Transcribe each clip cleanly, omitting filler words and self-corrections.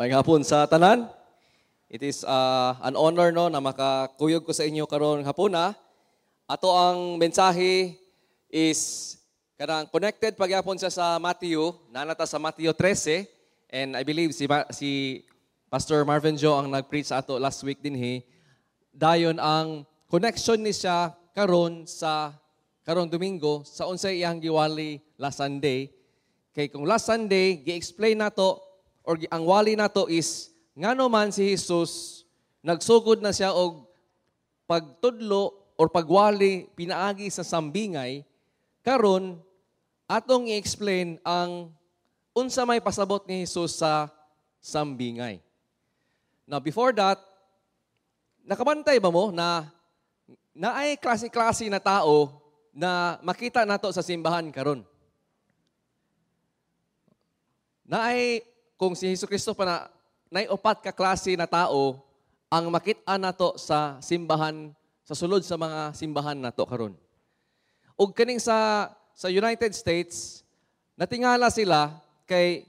Maayong hapon sa tanan. It is an honor, no, na makakuyog ko sa inyo karon hapuna. Ato ang mensahe is kanang connected pagyapon siya sa Matthew, naa na ta sa Matthew 13, and I believe si Pastor Marvin Joe ang nag-preach sa ato last week dinhi. Dayon ang connection ni siya karon sa karong Domingo sa unsay iyang giwali last Sunday. Kay kung last Sunday gi-explain nato or ang wali nato is ngano man si Jesus nagsugod na siya og pagtudlo or pagwali pinaagi sa sambingay, karon atong i-explain ang unsa may pasabot ni Jesus sa sambingay. Now before that, nakabantay ba mo na naay klase-klase na tao na makita nato sa simbahan karon? Naay, kung si Hesus Kristo pa na, naay upat ka klase na tao ang makita nato sa simbahan, sa sulod sa mga simbahan nato karon. Ug kaning sa United States, natingala sila kay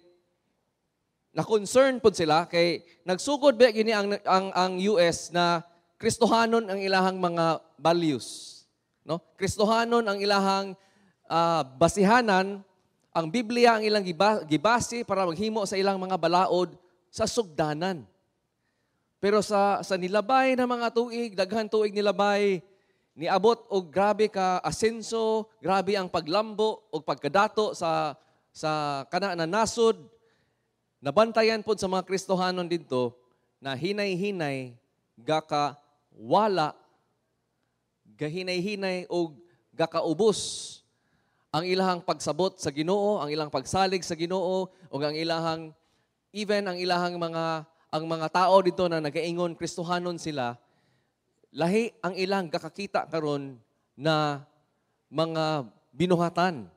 na-concern pod sila kay nagsugod ba gini ang US na Kristohanon ang ilahang mga values, no? Kristohanon ang ilahang basihanan, ang Biblia ang ilang gibase para maghimo sa ilang mga balaod sa sugdanan. Pero sa nilabay na mga tuig, daghan tuig nilabay, niabot og grabe ka asenso, grabe ang paglambo og pagkadato sa kana na nasod. Nabantayan pod sa mga Kristohanon didto na hinay-hinay gaka wala, gahinay-hinay og gakaubos ang ilahang pagsabot sa Ginoo, ang ilang pagsalig sa Ginoo, ug ang ilahang even ang ilahang mga ang mga tao dito na nagaingon Kristohanon sila, lahi ang ilang gakakita karon na mga binuhatan.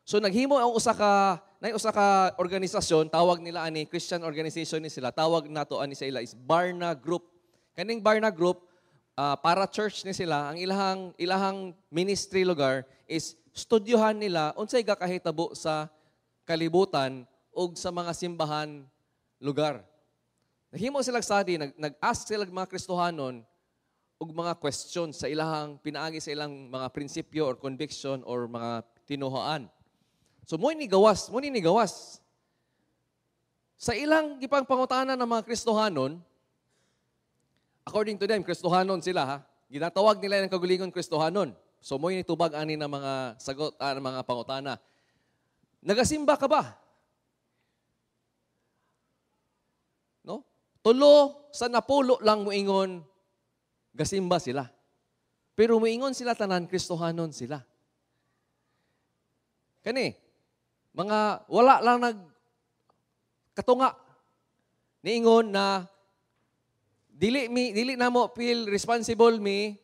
So naghimo ang usa ka nay usa ka organisasyon, tawag nila ani Christian organization ni sila, tawag nato ani sa ila is Barna Group. Kaning Barna Group, para church ni sila, ang ilahang ministry lugar is studyohan nila unsay gakahitabo sa kalibutan ug sa mga simbahan lugar. Nahimo sila study, nag-ask sila mga Kristohanon og mga questions sa ilahang pinaagi sa ilang mga prinsipyo or conviction or mga tinuhoan. So mo ni gawas. Sa ilang gipang pangutana ng mga Kristohanon, according to them, Kristohanon sila ha. Ginatawag nila ang kagulingon Kristohanon. So mo ni tubag ani ng mga sagot ng mga pangutana. Nagasimba ka ba? No? 3 sa 10 lang moingon gasimba sila. Pero moingon sila tanan Kristohanon sila. Kani mga wala lang nag katunga niingon na dili namo feel responsible mi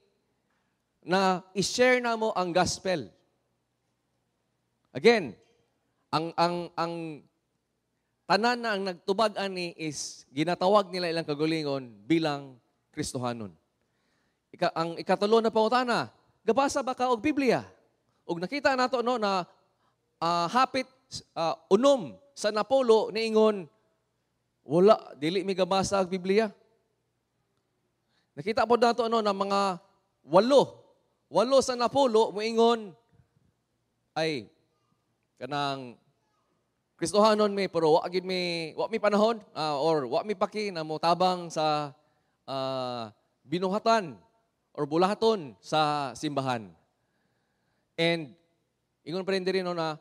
na i-share namo ang gospel. Again, ang tanan na ang nagtubag ani is ginatawag nila ilang kagulingon bilang Kristohanon. Ang ikatulo na pangutana, gabasa ba ka og Biblia? Og nakita nato, no, na hapit 6 sa 10 niingon wala, dili mi gabasa og Biblia. Nakita po nato, no, na mga 8 sa 10 moingon ay kanang Kristohanon mi pero wa gid mi, wa mi panahon or wa mi paki na motabang sa binuhatan or bulahaton sa simbahan. And ingon pa rin diri, no, na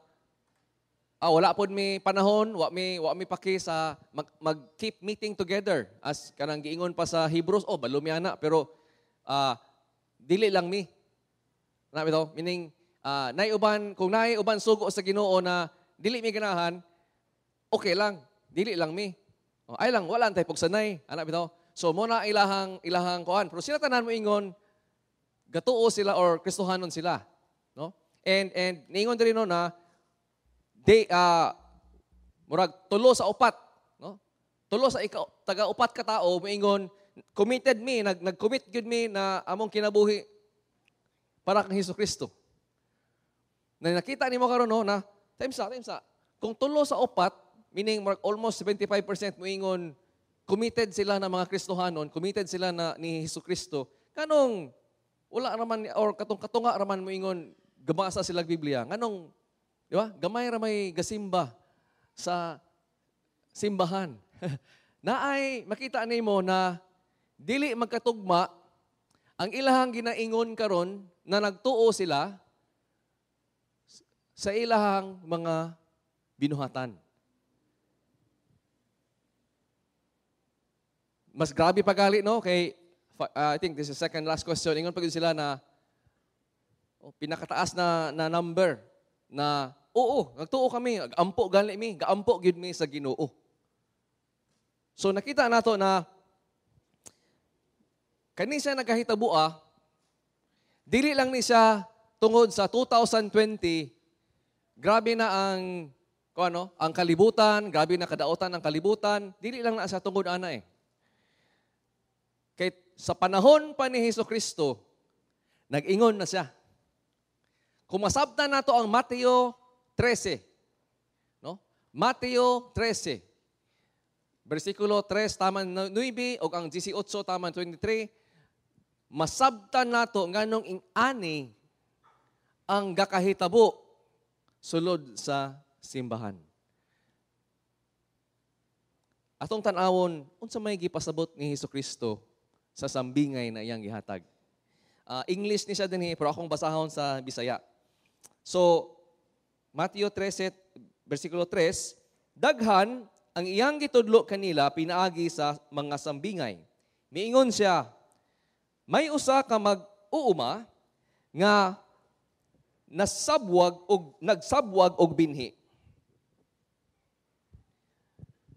wala pod mi panahon, wa mi paki sa mag keep meeting together as kanang giingon pa sa Hebrews, oh balumi ana, pero dili lang mi. Na bitaw, meaning nay uban, kung naay uban sugo sa Ginoo na dili mi ganahan, okay lang, dili lang mi. Oh, ay lang wala tay pugsanay, ana bitaw. So mo na ilahang kuan. Pero sila tanan mo ingon gatuo sila or Kristohanon sila, no? And niingon diri, no, na they murag 3 sa 4, no? 3 sa ika, taga 4 ka tawo moingon committed mi, nag-commit gyud mi na among kinabuhi para kang Hesus Kristo. Na nakita nimo karon, no, na time sa kung 3 sa 4 Meaning almost 75% moingon committed sila na mga Kristohanon, committed sila na ni Hesus Kristo. Kanong wala raman or katong katunga raman moingon gabasa sila Biblia. Nganong, di ba? Gamay ra may gasimba sa simbahan. Naay makita nimo na dili magkatugma ang ilahang ginaingon karon na nagtuo sila sa ilahang mga binuhatan. Mas grabe pa gali, no? Kay, I think this is second last question. Ingon pa sila na pinakataas na number na oo, nagtuo kami, ampo gali mi, gaampo gyud mi sa Ginoo. So nakita nato na kani siya nagkahitabua, dili lang ni siya tungod sa 2020, grabe na ang ang kalibutan, grabe na kadaotan ang kalibutan, dili lang na siya tungod ana eh. Kay sa panahon pa ni Hesus Kristo, nag-ingon na siya. Kung masabtan nato ang Mateo 13, no? Mateo 13, versikulo 3 taman 9 ug ang 18 taman 23, masabtan nato nganong ing-ani ang gakahitabo sulod sa simbahan. Atong tan-awon unsa may gipasabot ni Hesus Kristo sa sambingay na iyang gihatag. English ni siya dinhi pero akong basahon sa Bisaya. So Mateo 13 versikulo 3, daghan ang iyang gitudlo kanila pinaagi sa mga sambingay. Miingon siya, may usa ka mag-uuma nga nasabwag og nagsabwag og binhi.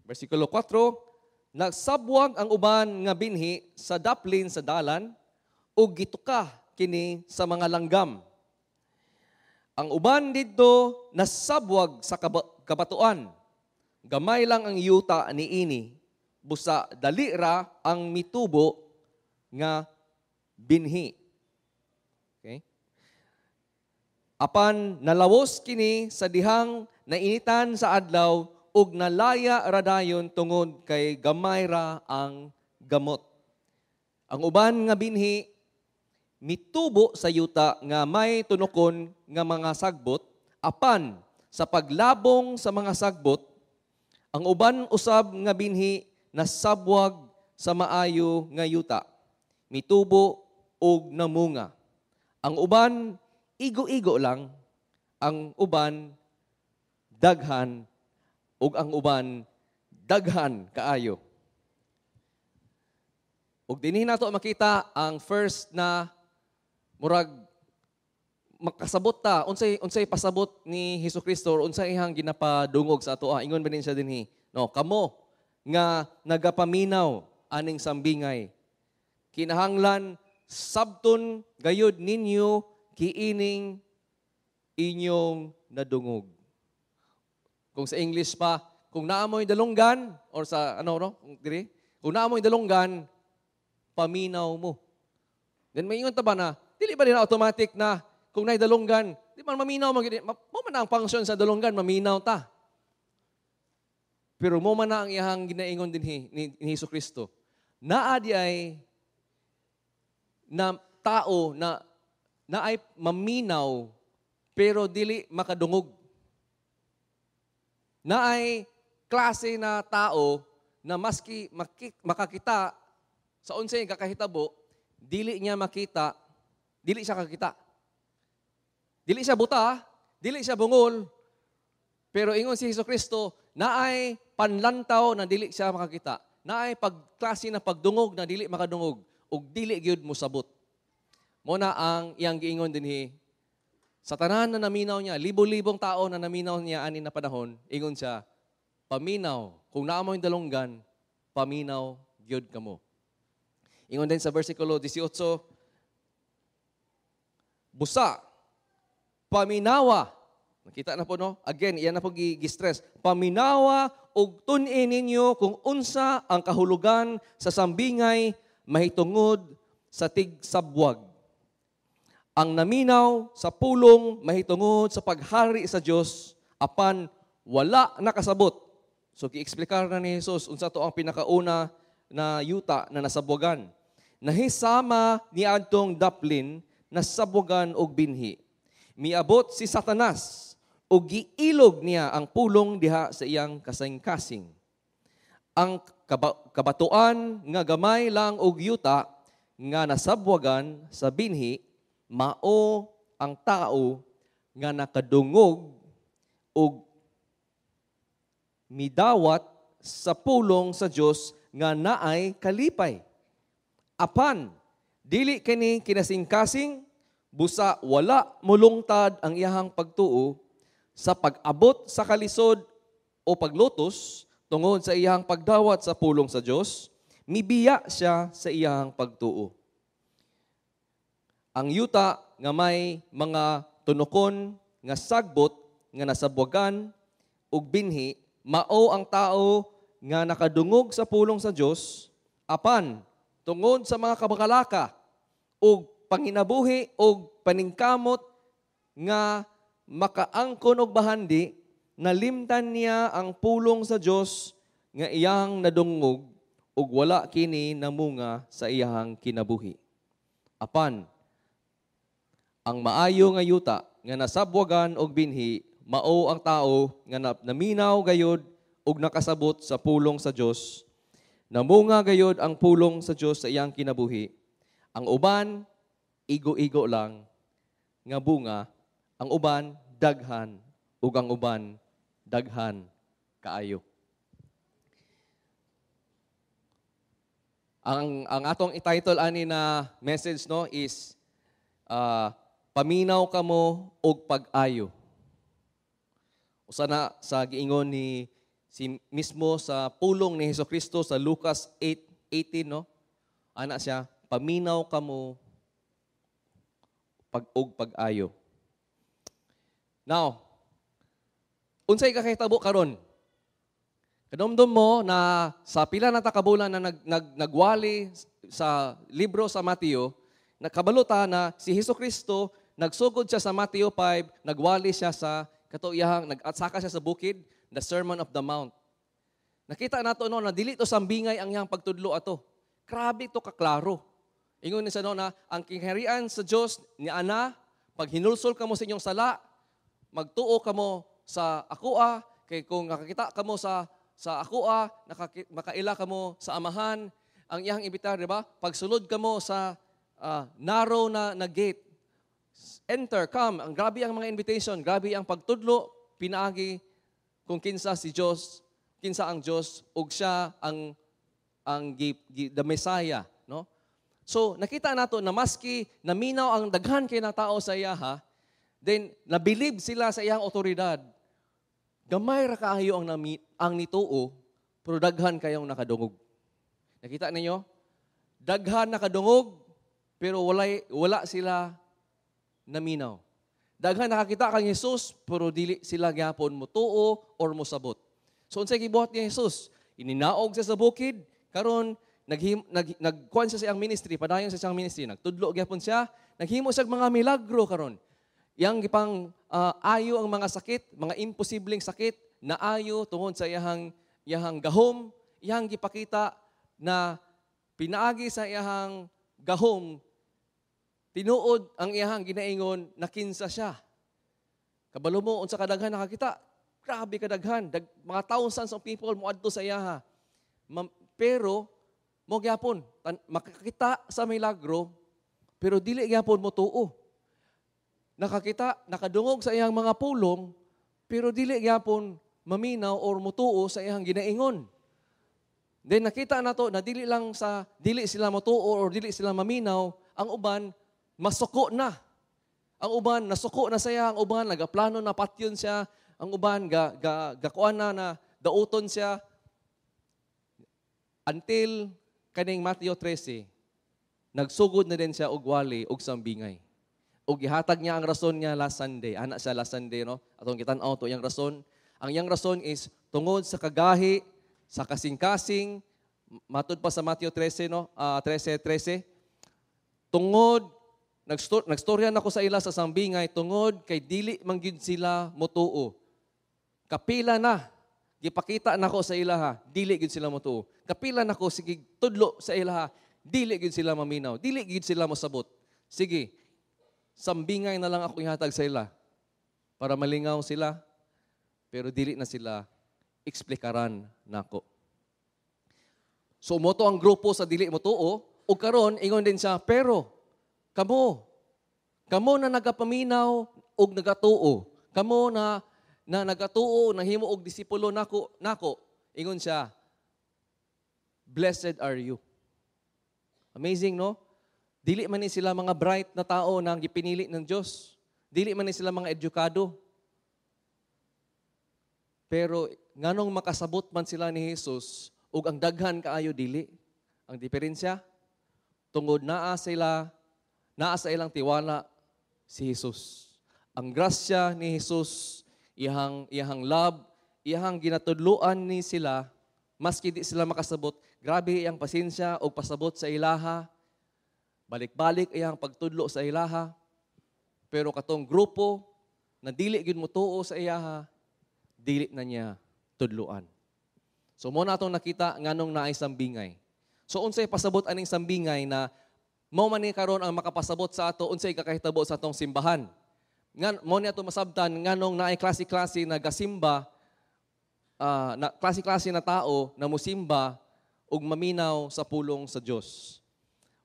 Versikulo 4, nagsabwag ang uban nga binhi sa daplin sa dalan ug gituka kini sa mga langgam. Ang uban didto nasabwag sa kabatuan. Gamay lang ang yuta niini, busa dali ra ang mitubo nga binhi. Okay? Apan nalawos kini sa dihang nainitan sa adlaw ug nalaya ra dayon tungod kay gamay ra ang gamot. Ang uban nga binhi mitubo sa yuta nga may tunokon nga mga sagbot, apan sa paglabong sa mga sagbot, ang uban usab nga binhi nasabwag sa maayo nga yuta, mitubo og namunga. Ang uban igo-igo lang, ang uban daghan, ug ang uban daghan kaayo. Ug dinhi nato makita ang first na murag makasabot ta unsay pasabot ni Hesus Kristo or unsay iyang ginapadungog sa ato. Ingon ba din siya dinhi, no, kamo nga nagapaminaw aning sambingay, kinahanglan sabton gayud ninyo kiining inyong nadungog. Kung sa English pa, kung naamoy dalunggan or sa ano no, kung diri, kung naamoy dalunggan, paminaw mo. Then maingon ta ba na dili ba din automatic na kung naay dalunggan, di man maminaw man gid, mo man ang function sa dalunggan, maminaw ta. Pero mo man na ang iyang ginaingon dinhi ni Hesus Kristo. Naa di ay na tao na naay maminaw pero dili makadungog. Naay klase na tao na maski makakita sa unsay kakahitabo, dili niya makita, dili siya kakita. Dili siya buta, dili siya bungol, pero ingon si Hesus Kristo, naay panlantaw na dili siya makakita. Naay pagklase na pagdungog na dili makadungog, ug dili gyud mosabot. Mo na ang iyang giingon dinhi sa tanan na naminaw niya, libo-libong tao na naminaw niya ani na panahon, ingon siya, paminaw, kung naa mo'y dalunggan, paminaw gyud kamo. Ingon din sa versikulo 18, busa, paminawa. Nakita na po, no? Again, iyan na po gi-stress. Paminawa og tun-in ninyo kung unsa ang kahulugan sa sambingay mahitungod sa tigsabwag. Ang naminaw sa pulong mahitungod sa paghari sa Dios apan wala nakasabot. So gieksplikar na ni Jesus unsa to ang pinakauna na yuta na nasabwagan. Nahisama ni adtong daplin nasabwagan og binhi. Miabot si Satanas ug giilog niya ang pulong diha sa iyang kasing-kasing. Ang kabatuan nga gamay lang og yuta nga nasabwagan sa binhi mao ang tao nga nakadungog og midawat sa pulong sa Dios nga naay kalipay. Apan dili kini kinasingkasing, busa wala molungtad ang iyahang pagtuo sa pag-abot sa kalisod o paglutos tungod sa iyahang pagdawat sa pulong sa Dios, mibiya siya sa iyahang pagtuo. Ang yuta nga may mga tunokon nga sagbot nga nasabwagan og binhi mao ang tao nga nakadungog sa pulong sa Dios, apan tungod sa mga kabakalaka ug panginabuhi og paningkamot nga makaangkon og bahandi, nalimtan niya ang pulong sa Dios nga iyang nadungog ug wala kini namunga sa iyang kinabuhi. Apan ang maayo nga yuta nga nasabwagan og binhi mao ang tao nga naminaw gayod ug nakasabot sa pulong sa Dios. Namunga gayod ang pulong sa Dios sa iyang kinabuhi. Ang uban igo-igo lang nga bunga, ang uban daghan, ug ang uban daghan kaayo. Ang atong i-title ani na message, no, is paminaw kamo og pag-ayo. Usa na sa giingon ni si mismo sa pulong ni Hesukristo sa Lucas 8:18, no? Ana siya, paminaw kamo pag og pag-ayo. Now, unsay kakahitabo karon? Kadomdom mo na sa pila na ta ka bulan na nagwali sa libro sa Mateo, nakabalo ta na si Hesukristo nagsugod siya sa Mateo 5, nagwali siya sa katuyahang, nag-atsaka siya sa bukid, the Sermon of the Mount. Nakita nato, no, na dili to sambingay ang iyang pagtudlo ato. Grabe to kaklaro. Ingon ni siya, no, na ang kingharian sa Dios ni ana, pag hinulsol kamo sa inyong sala, magtuo kamo sa akoa, kay kung nakakita kamo sa akoa, makaila kamo sa Amahan. Ang iyang imbitar, di ba? Pagsulod kamo sa narrow na gate, enter, come. Ang grabe ang mga invitation, grabe ang pagtudlo, pinaagi kung kinsa si Dios, kinsa ang Dios, ug siya ang the Messiah, no? So nakita nato na maski naminaw ang daghan kay na tao sa iya, then nabilib sila sa iyang otoridad. Gamay ra kaayo ang nituo, pero daghan kayong nakadungog. Nakita ninyo? Daghan nakadungog, pero wala sila naminaw. Daghan nakakita kang Jesus, pero dili sila gyapon motuo or mosabot. So unsay gibuhat ni Jesus? Ininaog siya sa bukid, karon nagkuan siya sa iyang ministry, padayon sa siyang ministry, nagtudlo gyapon siya, naghimo siya mga milagro karon. Iyang gipang ayo ang mga sakit, mga imposibleng sakit, naayo tungod sa iyang gahom, iyang gipakita na pinaagi sa iyang gahom, tinuod ang iyang ginaingon na kinsa siya. Kabalo mo unsa kadaghan nakakita? Grabe kadaghan, mga thousands of people moadto sa iyaha. Pero mo gyapon makakita sa milagro, pero dili gyapon mo tuo. Nakakita, nakadungog sa iyang mga pulong, pero dili gyapon maminaw or mutuo sa iyang ginaingon. Then nakita nato na dili lang sa dili sila motuo or dili sila maminaw, ang uban masuko na. Ang uban nasuko na siya, ang uban nagaplano na patyon siya, ang uban ga ga gakuan na dauton siya until kaning Mateo 13 nagsugod na din siya og wali og sambingay. Og gihatag niya ang rason niya last Sunday. Ana siya last Sunday, no? Atong gitan-aw to iyang rason. Ang iyang rason is tungod sa kagahi, sa kasing-kasing, matud pa sa Mateo 13, no? 13:13. Tungod nagstorya nako sa ila sa sambingay tungod kay dili man gyud sila motuo. Kapila na Gipakita nako sa ilaha, dili gyud sila motuo. Kapila nako sige tudlo sa ilaha, dili gyud sila maminaw, dili gyud sila mosabot. Sige, sambingay na lang ako ihatag sa ila para malingaw sila, pero dili na sila eksplikaran nako. So mao to ang grupo sa dili motuo, ug karon ingon din siya, pero kamo, kamo na nagapaminaw ug nagatuo, kamo na na nagatuo, nahimo og disipulo nako, ingon siya, "Blessed are you." Amazing, no? Dili man ni sila mga bright na tao na gipinili ng Diyos. Dili man ni sila mga edukado. Pero nganong makasabot man sila ni Jesus ug ang daghan kaayo dili? Ang diferensya, tungod naa sila, naa sa ilang tiwala si Jesus. Ang grasya ni Jesus, iyahang love, iyahang ginatudloan ni sila, maski di sila makasabot, grabe iyang pasensya og pasabot sa ilaha. Balik-balik iyang pagtudlo sa ilaha. Pero katong grupo na dili gyud motuo sa iyaha, dili na niya tudloan. So mao na atong nakita nganong naay sambingay. So unsay pasabot aning sambingay na mao man ni karon ang makapasabot sa ato unsay kakahitabo sa atong simbahan? Ngan mao ni ato masabtan nganong naay klase-klase na gasimba, na klase-klase na tao na musimba ug maminaw sa pulong sa Dios.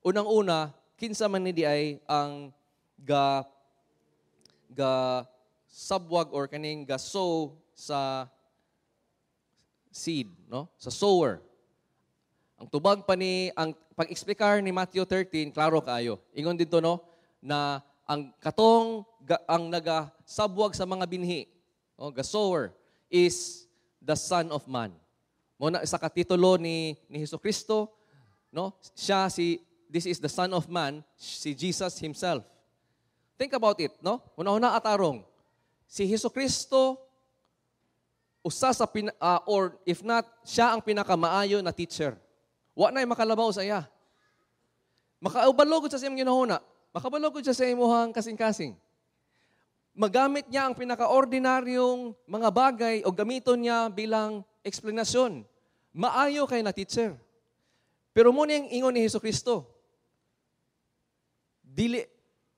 Unang-una, kinsa man ni diay ang ga ga sabwag or kaning ga sow sa seed, no? Sa sower. Ang tubag pa ni ang pag-eksplikar ni Matthew 13, klaro kaayo. Ingon didto, no, na ang katong ga, ang nagasabwag sa mga binhi, oh, ga sower is the Son of Man. Mao na isa ka titulo ni Hesus Kristo, no? Siya si this is the Son of Man, si Jesus himself. Think about it, no? Una-una atarong si Hesus Kristo usa sa pin, or if not siya ang pinakamaayo na teacher. Wa nay makalabaw sa iya. Makaubalo gud sa iyang ginahuna. Makabalo gud siya sa imuhang kasing-kasing. Magamit niya ang pinaka-ordinaryong mga bagay o gamiton niya bilang eksplanasyon. Maayo kay na teacher. Pero mao nang ingon ni Hesus Kristo, "Dili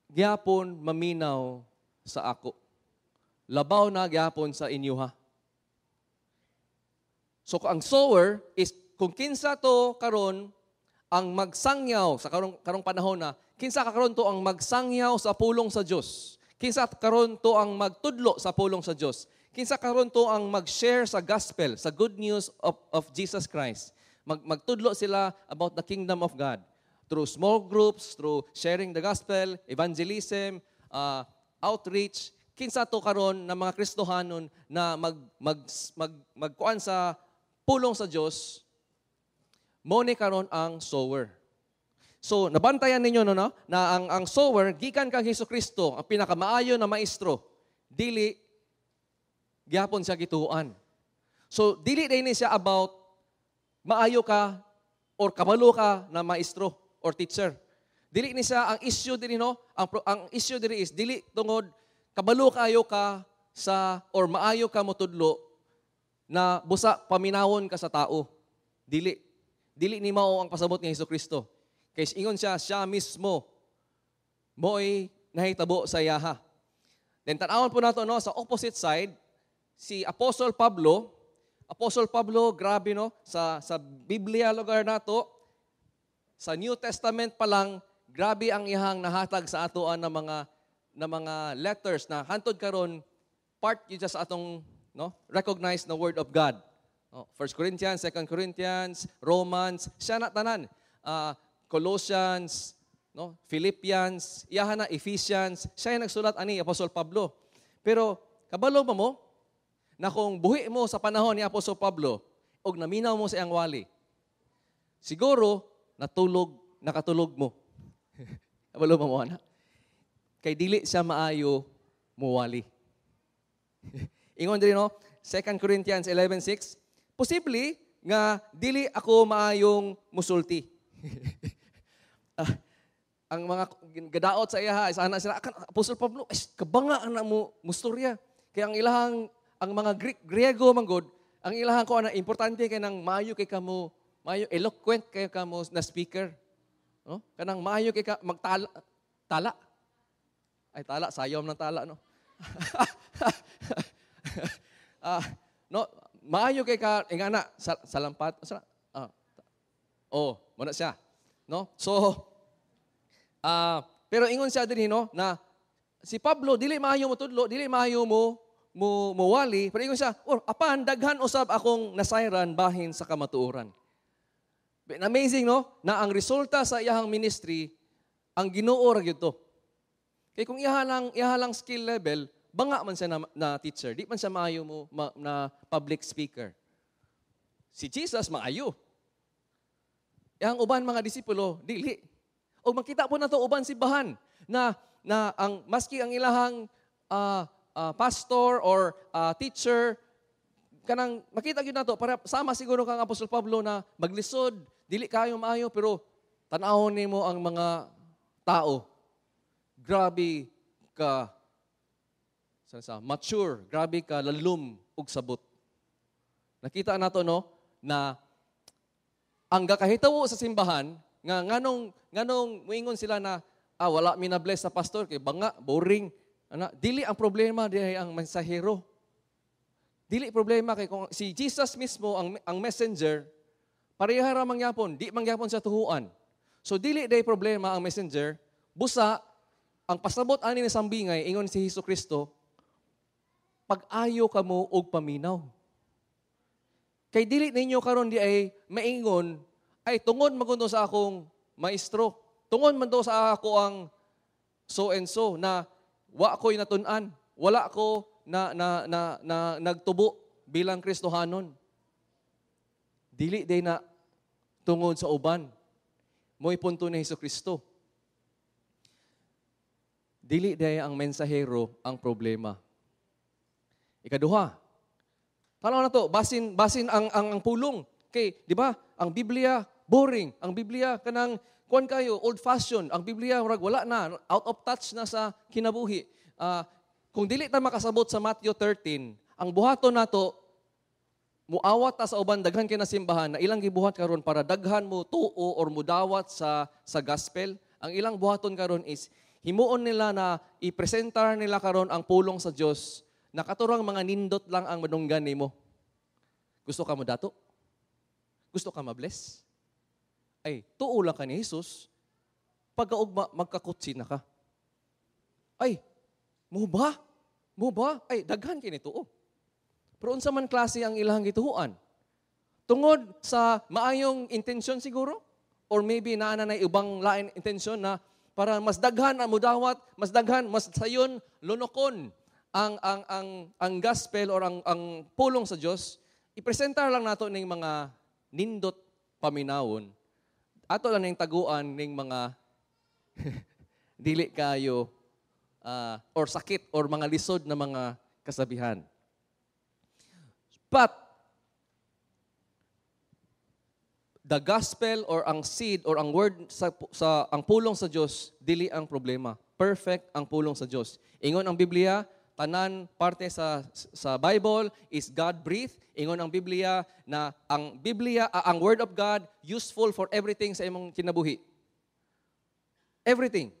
gyapon maminaw sa ako. Labaw na gyapon sa inyo ha." So ang sower is kung kinsa to karon ang magsangyaw sa karong panahon na kinsa ka karon to ang magsangyaw sa pulong sa Dios. Kinsa karon to ang magtudlo sa pulong sa Dios. Kinsa karon to ang mag-share sa gospel, sa good news of Jesus Christ. Magtudlo sila about the kingdom of God through small groups, through sharing the gospel, evangelism, outreach. Kinsa to karon na mga Kristohanon na mag mag mag magkuan sa pulong sa Dios, mao ni karon ang sower. So, nabantayan ninyo, no, na ang sower gikan kang Hesus Kristo, ang pinakamaayo na maestro, dili gyapon siya gituoan. So, dili din siya about maayo ka or kabalo ka na maestro or teacher. Dili ni siya ang issue diri, no? Ang issue diri is dili tungod kabalo kayo ka sa or maayo ka motudlo na busa paminawon ka sa tao. Dili. Dili ni mao ang pasabot ni Hesus Kristo. Kay ingon siya, siya mismo mo'y nahitabo sa iyaha. Then tan-awon po nato, no, sa opposite side si Apostle Pablo. Apostle Pablo, grabe, no, sa Biblia lugar nato, sa New Testament pa lang, grabe ang iyahang nahatag sa atoan na mga letters na hantod karon part yun siya sa atong, no, recognized na word of God. Oh, 1 Corinthians, 2 Corinthians, Romans, siya na tanan. Colossians, no, Philippians, iyahan na Ephesians, siya yung nagsulat ani Apostle Pablo. Pero kabalo ba mo na kung buhi mo sa panahon ni Apostle Pablo og naminaw mo sa iyang wali, siguro nakatulog mo. Kabalo ba mo ana? Kay dili siya maayo muwali. Ingon diri, no, 2 Corinthians 11:6, "Posible nga dili ako maayong musulti." Ang mga gadaot sa iya is ana sila, "Apostle Pablo, ay, kabanga ana mo mustorya." Kaya ang ilahang ang mga Greek Griego manggod, Ang ilahang ko na importante kay nang maayo kay kamo, maayo eloquent kay kamo na speaker. No? Kanang maayo kay ka magtala tala. Ay, tala, sayaw ng tala, no. No, maayo kay ka ingana sa salampat sa oh, muna siya. No? So pero ingon siya dinhi, no, na si Pablo dili maayo mo tudlo, dili maayo mo mowali, pero ingon siya, "Or apan daghan usab akong nasayran bahin sa kamatuoran." Amazing, no, na ang resulta sa iyahang ministry, ang Ginoo ra gyud to. Kay kung iyaha lang skill level, banga man siya na teacher, di man siya maayo na public speaker. Si Jesus maayo. Yang uban mga disipulo dili. O makita po nato uban simbahan na na ang maski ang ilahang pastor or teacher, kanang makita gyud nato para sama siguro kang Apostol Pablo na maglisod, dili kayo maayo, pero tan-awon nimo ang mga tao, grabe ka sa mature, grabe ka lalum ug sabot. Nakita nato, no, na ang gakahitabo sa simbahan nga nganong nganong muingon sila na wala mi na bless sa pastor kay banga, boring ana. Dili ang problema dihay ang mensahero. Dili problema kay kung si Jesus mismo ang messenger, pareha ra mangyapon, di mangyapon sa tuhuan. So dili day problema ang messenger, busa ang pasabot ani ni sambingay, ingon si Hesus Kristo, "Pag-ayo kamo og paminaw." Kay dili ninyo karon di ay maingon ay tungod magundo sa akong maestro. Tungod man to sa ako ang so and so na wa ko'y natun-an, wala ko na, na, na, na nagtubo bilang Kristohanon. Dili day na tungod sa uban. Mo'y punto ni Hesus Kristo. Dili day ang mensahero ang problema. Ikaduha, tanaw na to, basin basin ang pulong. Kay, di ba? Ang Biblia boring, ang Biblia kanang kuan kayo old fashion, ang Biblia murag wala na, out of touch na sa kinabuhi. Kung dili ta makasabot sa Matthew 13, ang buhaton nato, muawat ta sa uban, daghan kay na simbahan na ilang gibuhat karon para daghan mo tuo or mudawat sa gospel. Ang ilang buhaton karon is himuon nila na ipresentar nila karon ang pulong sa Dios na katurang mga nindot lang ang madunggan nimo. Gusto ka mo dato? Gusto ka ma-bless? Ay, tuo lang ka ni Jesus, pagkaugma, magkakutsi na ka. Ay, mo ba? Mo ba? Ay, daghan kini tuo. Pero unsa man klase ang ilang gituhuan? Tungod sa maayong intensyon siguro? Or maybe naa na ubang lain intensyon na para mas daghan ang mudawat, mas daghan, mas sayon lunokon ang gospel or ang pulong sa Dios, ipresentar lang nato ning mga nindot paminawon. Ato lang ning taguan ning mga dili kayo or sakit or mga lisod na mga kasabihan. But the gospel or ang seed or ang word sa ang pulong sa Dios dili ang problema. Perfect ang pulong sa Dios. Ingon ang Biblia, tanan parte sa Bible is God-breathed. Ingon ang Biblia na ang Biblia, ang Word of God, useful for everything sa imong kinabuhi. Everything.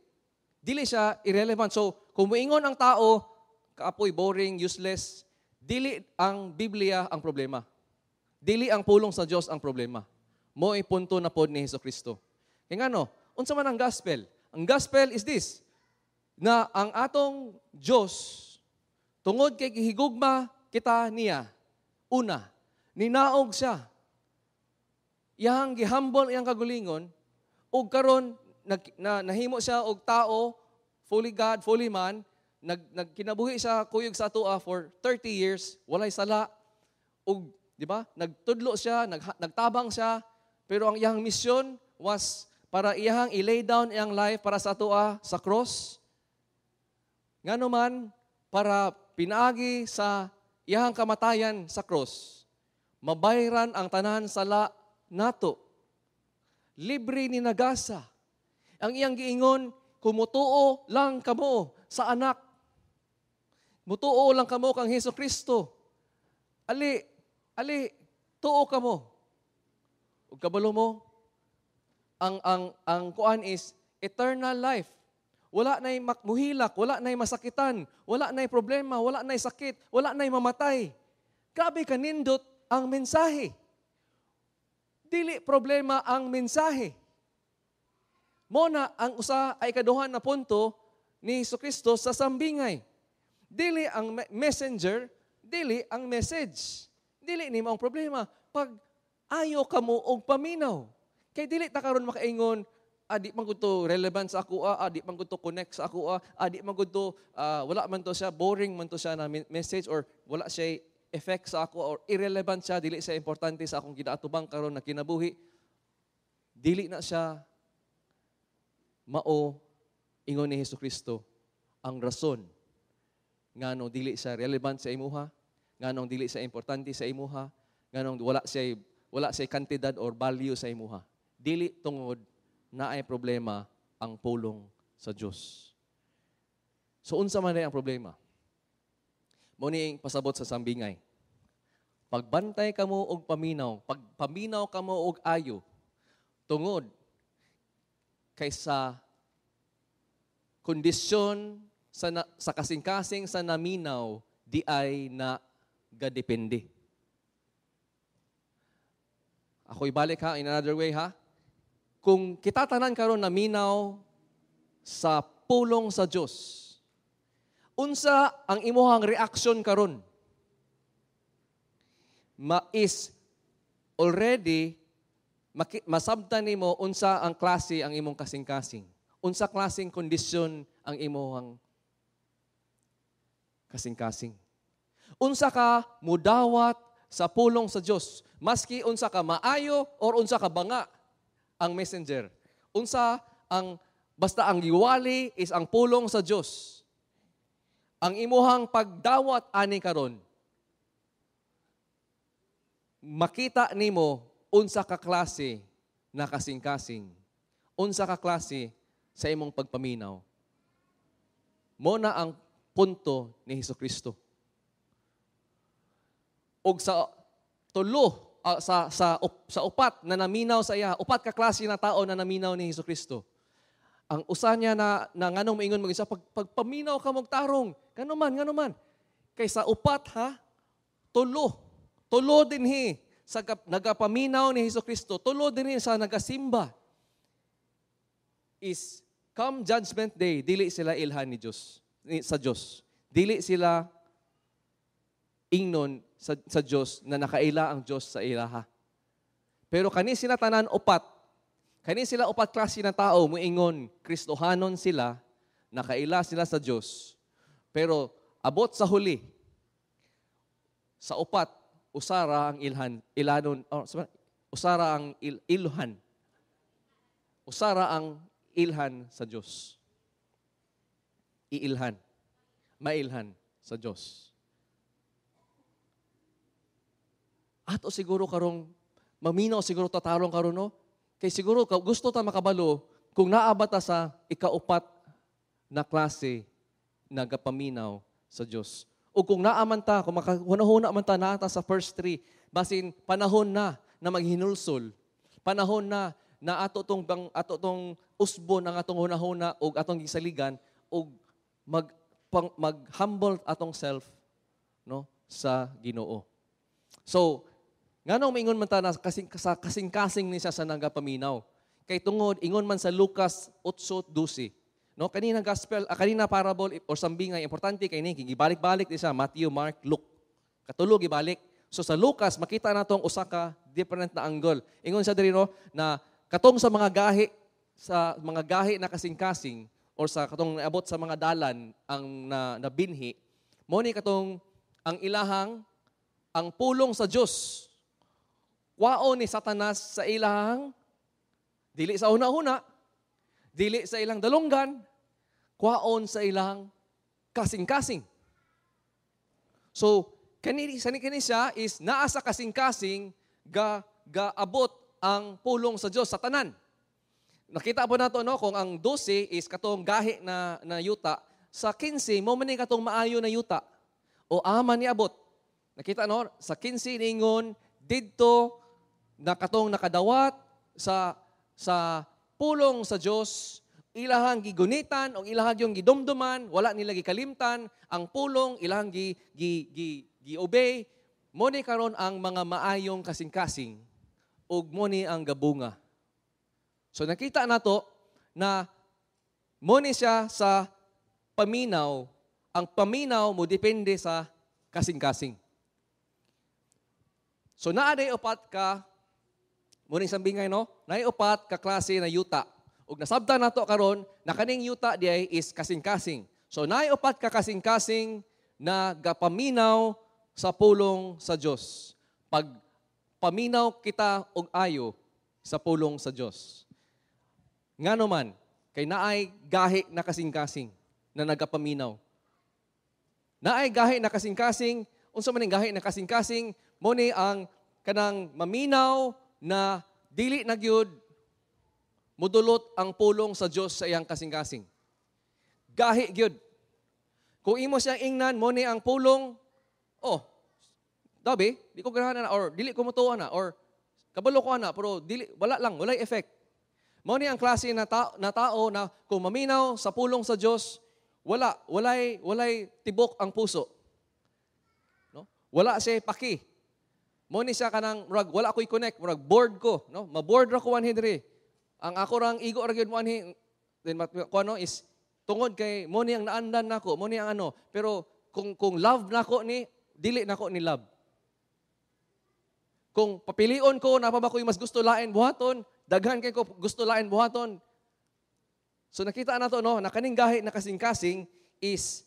Dili siya irrelevant. So, kung muingon ang tao, kaapoy, boring, useless, dili ang Biblia ang problema. Dili ang pulong sa Dios ang problema. Mo'y punto na pod ni Hesus Kristo. Kaya ngano, unsa man ang gospel? Ang gospel is this, na ang atong Dios, tungod kay gihigugma kita niya, una, ninaog siya. Iyang gihambol iyang kagulingon, ug karon nahimo siya og tao, fully God, fully man, nagkinabuhi siya kuyog sa atoa for 30 years, walay sala, ug di ba? Nagtudlo siya, nagtabang siya, pero ang iyang mission was para iyang i-lay down iyang life para sa atoa sa cross. Ngano man, para pinaagi sa iyang kamatayan sa cross, mabayran ang tanan sala nato. Libre ni nagasa. Ang iyang giingon, kumutuo lang kamo sa anak. Mutuo lang kamo kang Hesus Kristo. Ali, Ali, tuo ka mo. Ug kabalo mo, ang kuan is eternal life. Wala na'y muhilak, wala na'y masakitan, wala na'y problema, wala na'y sakit, wala na'y mamatay. Grabe kanindot ang mensahe. Dili problema ang mensahe. Mo na ang usa ay kaduha na punto ni Kristo sa sambingay. Dili ang messenger, dili ang message. Dili nimo ang problema. Pag ayo kamo og paminaw. Kay dili ta karon makaingon, di man gud to relevant sa ako, di man gud to connect sa ako, di man gud to, wala man to siya, boring man to siya na message or wala siya effect sa ako or irrelevant siya, dili siya importante sa akong ginaatubang karon na kinabuhi. Dili na siya mao, ingon ni Hesus Kristo, ang rason ngano dili siya relevant sa imuha, nganong dili siya importante sa imuha, nganong wala siya kantidad or value sa imuha. Dili tungod naay problema ang pulong sa Dios. So unsa man ang problema? Mo ni pasabot sa sambingay. Pagbantay kamo og paminaw, pagpaminaw kamo og ayo, tungod kay sa kondisyon sa kasing-kasing sa naminaw, di ay na gadepende. Ako ibalik ha, in another way ha. Kung kita tanan karon naminaw sa pulong sa Dios, unsa ang imuhang reaksyon karon? Ma is already masabtan nimo unsa ang klase ang imong kasing-kasing. Unsa klaseng kondisyon ang imong kasing-kasing. Unsa ka mudawat sa pulong sa Dios, maski unsa ka maayo or unsa ka banga ang messenger. Unsa ang basta ang giwali is ang pulong sa Dios. Ang imuhang pagdawat ani karon, makita nimo unsa ka klase na kasing-kasing, unsa ka klase sa imong pagpaminaw. Mo na ang punto ni Hesukristo. Og sa tulo, sa upat na naminaw sa iya, upat ka klase na tao na naminaw ni Hesukristo. Ang usa niya na nganong moingon mag isa, pagpaminaw ka mog tarong, ngano man, ngano man. Kay sa upat ha, tulo. Tulo dinhi sa nagapaminaw ni Hesukristo, tulo dinhi sa nagasimba. Is come judgment day, dili sila ilhan ni Dios, sa Dios. Dili sila ingnon sa Dios na nakaila ang Dios sa ilaha. Pero kani sila tanan upat, kani sila upat klase na tao muingon Kristohanon sila, nakaila sila sa Dios. Pero abot sa huli, sa upat, usara ang ilhan, ilanon, oh, usara ang ilhan. Usara ang ilhan sa Dios. Iilhan. Mailhan sa Dios. Ato siguro karong maminaw siguro tatarong karon, no? Kay siguro gusto ta makabalo kung naa ba ta sa ikaupat na klase nagapaminaw sa Dios. O kung naa man ta, kung makahuna-huna man ta, naa ta sa first three, basin panahon na na maghinulsol, panahon na na ato tong usbon ang atong hunahuna og atong gisaligan og mag-humble atong self, no, sa Ginoo. So, nganong maingon man ta na sa kasing-kasing ni siya sa nagapaminaw? Kay tungod ingon man sa Lucas 8:12. No, kanina gospel, kanina parable or sambingay importante kay ni gibalik-balik ni siya Matthew, Mark, Luke. Katulo gibalik. So sa Lucas makita natong usa ka different na angle. Ingon siya diri, no, na katong sa mga gahi na kasing-kasing or sa katong naabot sa mga dalan ang nabinhi, mo ni katong ang ilahang ang pulong sa Dios. Kwaon ni Satanas sa ilahang dili sa una-una, dili sa ilang dalunggan, kwaon sa ilang kasing-kasing. So, kani siya is naa sa kasing-kasing gaabot ang pulong sa Dios sa tanan. Nakita po nato, no, kung ang 12 is katong gahi na yuta, sa 15 mo man ni katong maayo na yuta o ama ni abot. Nakita no, sa 15 ningon didto na katong nakadawat sa pulong sa Dios, ilahang gigunitan o ilahang yung gidumduman, wala nila gikalimtan ang pulong, ilahang gi gi gi gi-obey. Mo ni karon ang mga maayong kasing-kasing ug mo ni ang gabunga. So nakita nato na mo ni siya sa paminaw, ang paminaw mo depende sa kasing-kasing. So naa day upat ka mo ning sambingay no, naay upat ka klase na yuta. Ug nasabtan nato karon na kaning yuta diay is kasing-kasing. So naay upat ka kasing-kasing na gapaminaw sa pulong sa Dios. Pag paminaw kita og ayo sa pulong sa Dios. Ngano man kay naay gahi na kasing-kasing na nagapaminaw. Naay gahi na kasing-kasing, unsa man ning gahi na kasing-kasing, mo ni ang kanang maminaw na dili na gyud mudulot ang pulong sa Dios sa iyang kasing-kasing. Gahi gyud. Kung imo siyang ingnan, mo ni ang pulong, oh, dabi, di ko ganahan na, or dili ko mutuo na, or kabalo ko na, pero dili, wala lang, walay effect. Mo ni ang klase na tao na kung maminaw sa pulong sa Dios, wala, walay tibok ang puso. No? Wala siya paki. Mo ni siya kanang murag wala ko'y connect, murag bored ko, no? Ma-bored ra ko anhi diri. Ang ako rang igo ra gyud mo anhi, then ko ano is tungod kay mo ni ang naandan nako, mo ni ang ano, pero kung love nako ni, dili nako ni love. Kung papilion ko, napa ba ko'y mas gusto lain buhaton, daghan kay ko gusto lain buhaton. So nakita nato no, na kaning gahi na kasing-kasing is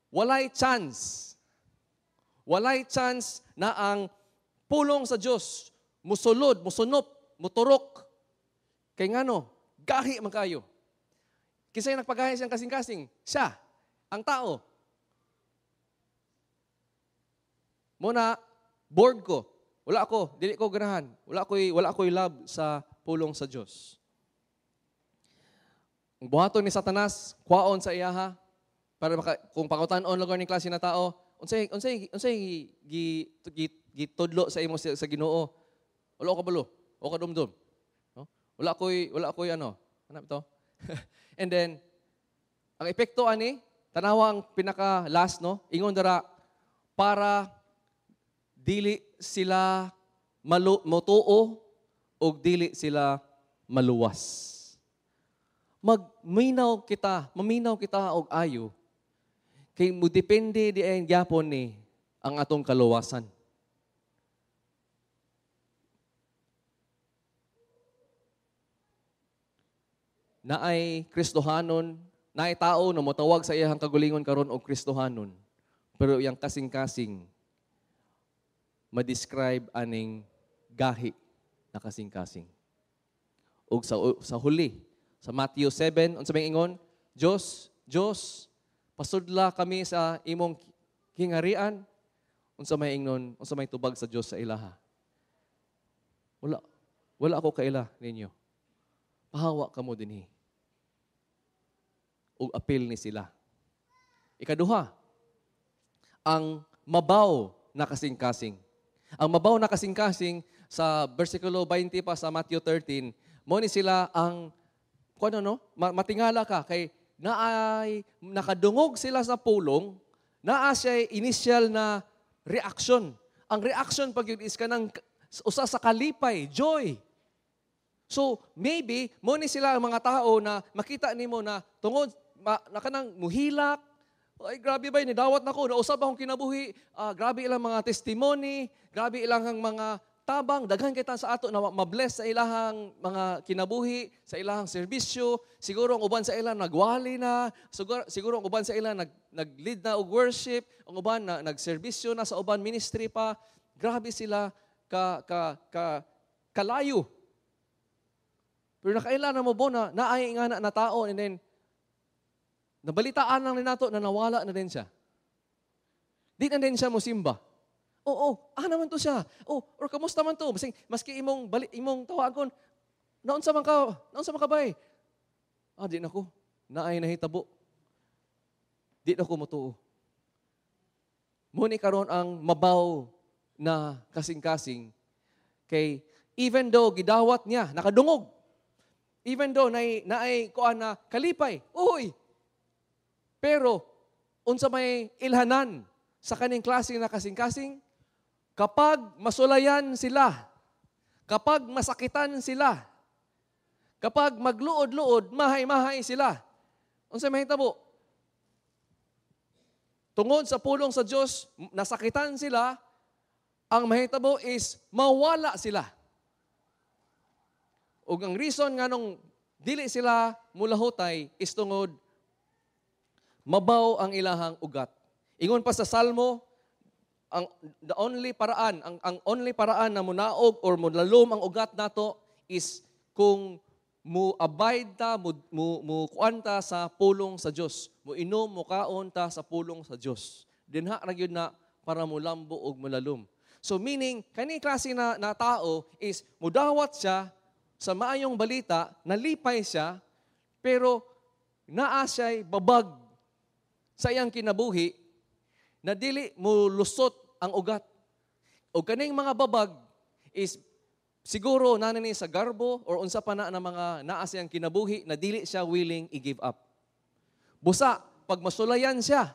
walay chance. Walay chance na ang pulong sa Dios musulod, musunop, muturok. Kay ngano, gahi man kayo. Kinsay nagpagahi siyang kasing-kasing? Siya, ang tao. Muna, bored ko. Wala ako, dili ko ganahan. Wala ko'y love sa pulong sa Dios. Ang buhaton ni Satanas, kwaon sa iyaha, para maka, kung pangutan-on lugar ni klase na tao, unsay gitudlo sa imo sa Ginoo. Wala ko kabalo, o kadumdum. No? Wala ko'y ano, hanap ito. And then ang epekto ani, tanawa ang pinaka last no, ingon dara para dili sila motuo og dili sila maluwas. Magminaw kita, maminaw kita og ayo kay mo depende di ay gyapon ni ang atong kaluwasan. Naay Kristohanon, naay tao na motawag sa iyang kagulingon karon og Kristohanon, pero iyang kasing-kasing ma-describe aning gahi na kasing-kasing. Og sa huli, sa Matthew 7, unsa may ingon? Diyos, Diyos, pasudla kami sa imong kingarian. Unsa may ingnon, unsa may tubag sa Dios sa ilaha? Wala ako kaila ninyo. Pahawa kamo dinhi. Ug apil ni sila. Ikaduha, ang mabaw na kasing-kasing. Ang mabaw na kasing-kasing sa versikulo 20 pa sa Matthew 13, mo ni sila ang kuno no, matingala ka kay naay nakadungog sila sa pulong, naa siya initial na reaction. Ang reaction pag yun is kanang usa sa kalipay, joy. So maybe mo ni sila ang mga tao na makita nimo na tungod na kanang muhilak, ay grabe ba nidawat nako, nausab akong kinabuhi, grabe ilang mga testimony, grabe ilang ang mga tabang, daghan kita sa ato na mabless sa ilahang mga kinabuhi, sa ilahang serbisyo. Siguro ang uban sa ilang nagwali na, siguro ang uban sa ilang nag-lead na og worship, ang uban na nagserbisyo na sa uban ministry pa. Grabe sila ka ka ka kalayo. Pero nakaila na mo bo na naay nga na tao, and then nabalitaan lang ni nato na nawala na din siya. Di na din siya mosimba. Oo, naman to siya. Oh, or kamusta man to? Maski imong tawagon, naunsa man ka bay? Di na ko. Naay nahitabo. Di na ko motuo. Muni karon ang mabaw na kasing-kasing kay even though gidawat niya, nakadungog. Even though naay kuan na kalipay, uy. Pero unsa may ilhanan sa kaning klase na kasing-kasing, kapag masulayan sila, kapag masakitan sila, kapag magluod-luod, mahay-mahay sila, unsa may hitabo? Tungod sa pulong sa Dios, nasakitan sila, ang mahitabo is mawala sila. Ug ang reason nganong dili sila mulahutay is tungod mabaw ang ilahang ugat. Ingon pa sa Salmo, ang the only paraan, ang only paraan na munaog or mulalom ang ugat nato is kung mu abide ta, mu, mu, mu kuan ta sa pulong sa Dios, mu inom, mu kaon ta sa pulong sa Dios. Dinha ra gyud na para mulambo og mulalom. So meaning kani klase na tao is mudawat siya sa maayong balita, nalipay siya, pero naa siya'y babag sa iyang kinabuhi na dili mulusot ang ugat. O kaning mga babag is siguro nanani sa garbo or unsa pa na mga naa siyang kinabuhi na dili siya willing i-give up. Busa, pag masulayan siya,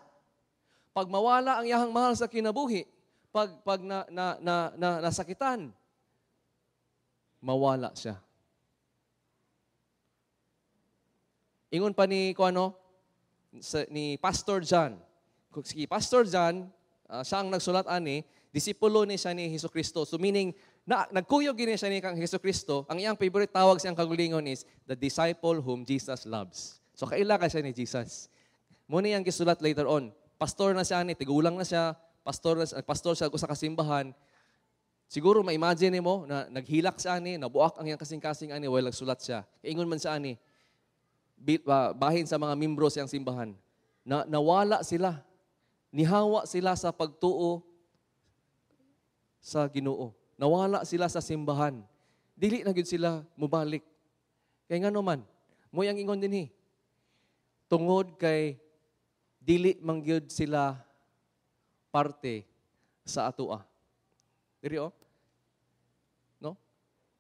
pag mawala ang iyahang mahal sa kinabuhi, pag na, na, na, na, nasakitan, mawala siya. Ingon pa ni kuano ni Pastor John. Si Pastor John, siya ang nagsulat ani, disipulo ni siya ni Hesus Kristo. So meaning na nagkuyog gini siya ni kang Hesus Kristo. Ang iyang favorite tawag siyang kagulingon is the disciple whom Jesus loves. So kaila ka siya ni Jesus. Muna iyang gisulat later on. Pastor na siya ni, tigulang na siya, pastor siya usa ka simbahan. Siguro ma-imagine nimo na naghilak siya ani, nabuak ang iyang kasing-kasing ani while nagsulat siya. Ingon man siya ani, bahin sa mga membro siyang simbahan, na nawala sila, nihawa sila sa pagtuo sa Ginoo. Nawala sila sa simbahan. Dili na gyud sila mobalik. Kay ngano man, moy ang ingon dinhi. Tungod kay dili man gyud sila parte sa atoa. Diri oh. No?